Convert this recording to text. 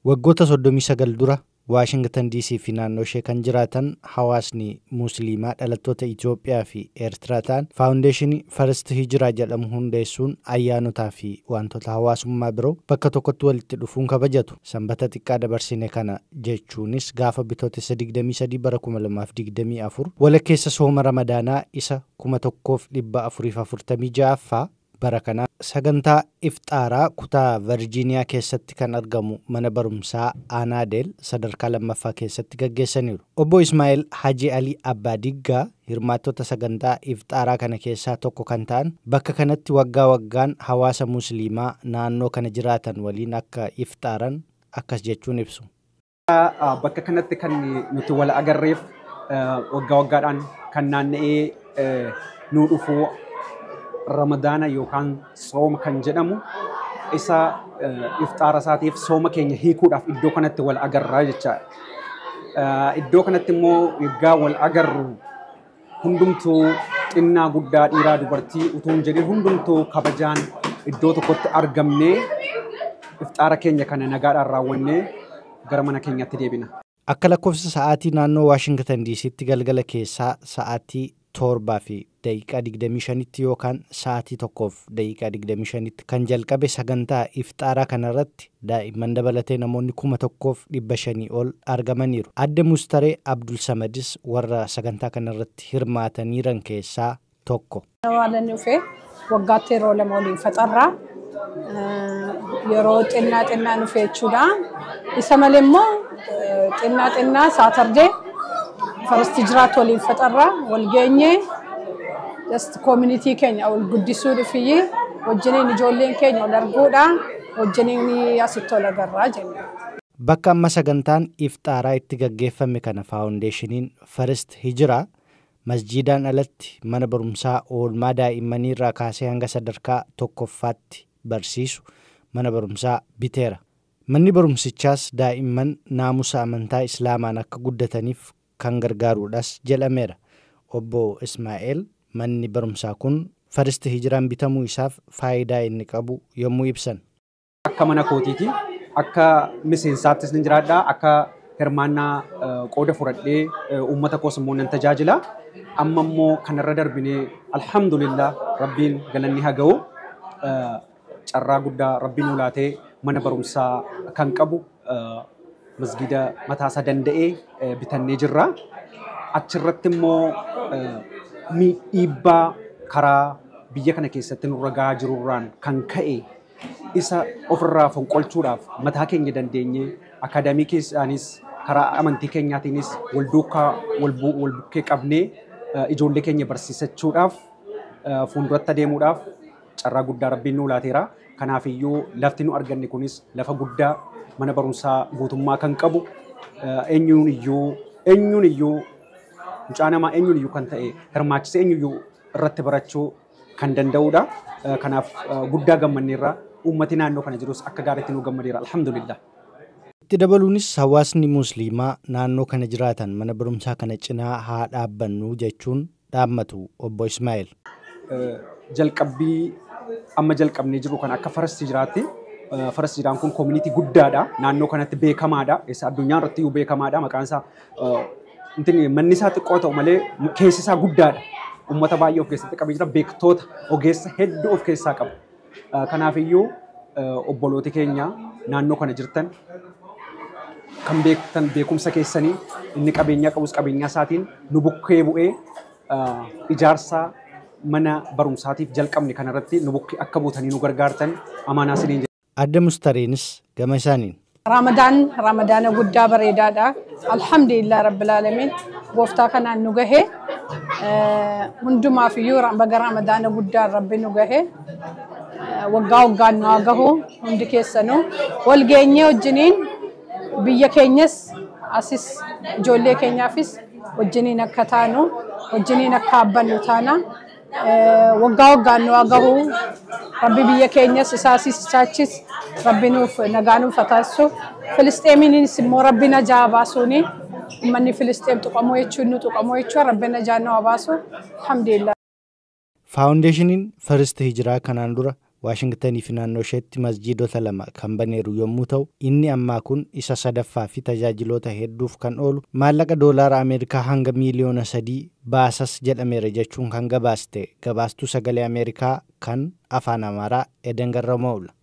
Waggoota 39 dura Waashingtan DC fi naannoo ishee kan jiraatan hawaasni Musliimaa dhalattoota Itoophiyaa fi Eertiraa ta'an faawundeeshinii First Hijiraa jedhamu hundeessuun ayyaanotaa fi wantoota hawaasummaa biroo bakka tokkotti walitti dhufuun kabajatu. Sanbata xiqqaa dabarsine kana jechuunis gaafa bitootessa 23 bara 2024 walakkeessa sooma Ramadaanaa isa 1446ffaa bara kana sagantaa ifxaaraa kutaa Virgiiniyaa keessatti kan argamu mana barumsaa Aanaadeel sadarkaa lammaffaa keessatti gaggeessaniiru. Obbo Ismaa'eel Haji Alii Abbaa Diggaa hirmaattota sagantaa ifxaaraa kana keessaa tokko kan ta'an bakka kanatti waggaa waggaan hawaasa Musliimaa naannoo kana jiraatan waliin akka ifxaaran akkas jechuun ibsu. Bakka kanatti kan nuti wal agarreef waggaa waggaadhaan kan naanna'ee nu dhufu Ramadaana yookaan sooma kan jedhamu isa ifxaara isaatiif sooma keenya hiikuudhaaf iddoo kanatti wal agarraa jechaadha. Iddoo kanatti immoo waggaa wal agarru hundumtuu xinnaa guddaa dhiiraa dubartii utuu hin jedhin hundumtuu kabajaan iddoo tokkotti argamnee ifxaara keenya kana nagaadhaan raawwannee gara mana keenyatti deebina. Akka lakkoofsa sa'aatii naannoo Waashingtan DC'tti galgala keessaa sa'aatii 7:25 yookaan sa'aatii 1:25 kan jalqabe sagantaa ifxaaraa kanarratti daa'imman dabalatee namoonni 1500 ol argamaniiru. Adde Mustaree Abdul Samadis warra sagantaa kanarratti hirmaataniiran keessaa tokko. Waan dhufee waggaatti yeroo lama waliin faxarraa yeroo xinnaa xinnaa dhufee jechuudha. Isa malee immoo xinnaa xinnaa Saturday First Hijraatti waliin faxarraa wal geenyee just community keenya wal guddisuu dhufiyyee wajjiniin ijoolleen keenya wal arguudha wajjiniin asitti wal agarraa jenna. Bakka amma sagantaan ifxaaraa itti gaggeeffame kana faawundeeshiniin First Hijiraa masjiidaan alatti mana barumsaa oolmaa daa'immanii irraa kaasee hanga sadarkaa tokkoffaatti barsiisu mana barumsaa biteera. Manni barumsichaas daa'imman naamusa amantaa Islaamaan akka guddataniif kan gargaaruudhas jedhameera. Obbo Ismaa'eel manni barumsaa kun First Hijiraan bitamuu isaaf faayidaa inni qabu yommuu ibsan. Akka mana kootiiti, akka miseensaattis ni jiraadha, akka hirmaannaa qooda fudhadhee uummata koos immoo nan tajaajila. Amma immoo kanarra darbinee alhamdulillah rabbiin galanni haa ga'u. Carraa guddaa rabbiin ulaatee mana barumsaa kan qabu masgida mataasaa danda'ee bitannee jirra. Achirratti immoo dhiibbaa karaa biyya kana keessatti nurra gahaa jirurraan kan ka'e isa ofirraa fonqolchuudhaaf mataa keenya dandeenyee akaadaamii keessaanis karaa amantii keenyaatiinis wal duukaa wal bukkee qabnee ijoollee keenya barsiisachuudhaaf fuulduratti adeemuudhaaf carraa guddaa rabbiin nu laateera. Kanaafiyyuu lafti nu arganne kunis lafa guddaa mana barumsaa guutummaa kan qabu eenyuun iyyuu mucaa namaa eenyuun iyyuu kan ta'e hirmaachisee eenyuyyuu irratti barachuu kan danda'udha. Kanaaf guddaa gammanneerra uummati naannoo kana jirus akka gaariitti nu gammadeera alhamdulillah. Itti dabaluunis hawaasni Musliimaa naannoo kana jiraatan mana barumsaa kana cinaa haa dhaabbannu jechuun dhaammatu obbo Ismaa'eel. Jalqabbii amma jalqabnee jiru kan akka First Hijraatti. First Hijraan kun community guddaadha. Naannoo kanatti beekamaadha. Eessa addunyaa irratti iyyuu beekamaadha. Maqaan isaa manni isaa xiqqoo ta'u malee keessi isaa guddaadha. Uummata baay'ee of keessatti qabee jira. Beektoota ogeessa hedduu of keessaa qaba. Kanaafiyyuu obbolooti keenya naannoo kana jirtan kan beektan beekumsa keessanii inni qabeenyaa qabus qabeenyaa isaatiin nu bukkee bu'ee ijaarsa mana barumsaatiif jalqabne kanarratti nu bukkee akka buutanii nu gargaartan amaanaa isiniin jedha. Adde Mustareenis gama isaaniin. Ramadaana guddaa bareedaadha. Alhamdulillah rabbil aalamiin gooftaa kanaan nu gahe hundumaaf iyyuu baga Ramadaana guddaa rabbi nu gahe waggaa waggaan nu haa gahu hundi keessanuu wal geenyee wajjiniin biyya keenyas asis ijoollee keenyaafis wajjiniin akka taanu wajjiniin akka abbannu taana waggaa waggaan nu haa gahu rabbi biyya keenyas isaasis isaachis rabbi nuuf nagaa nuuf haa taasisu. Filisxeemiinis immoo rabbi najaa baasuuni uummanni Filisxeem tuqamuu jechuun nu tuqamuu jechuun rabbi najaa nu haa baasu alhamdulillah. Faawundeeshiniin First Hijiraa kanaan dura Waashingtanii fi naannoo isheetti masjiidota 2 kan baneeru yommuu ta'u, inni ammaa kun isa sadaffaa fi tajaajiloota hedduuf kan oolu maallaqa doolaara Ameerikaa hanga miiliyoona 3 baasas jedhameera jechuun kan gabaaste gabaastuu sagalee Ameerikaa kan afaan Amaaraa Eden Garramawula.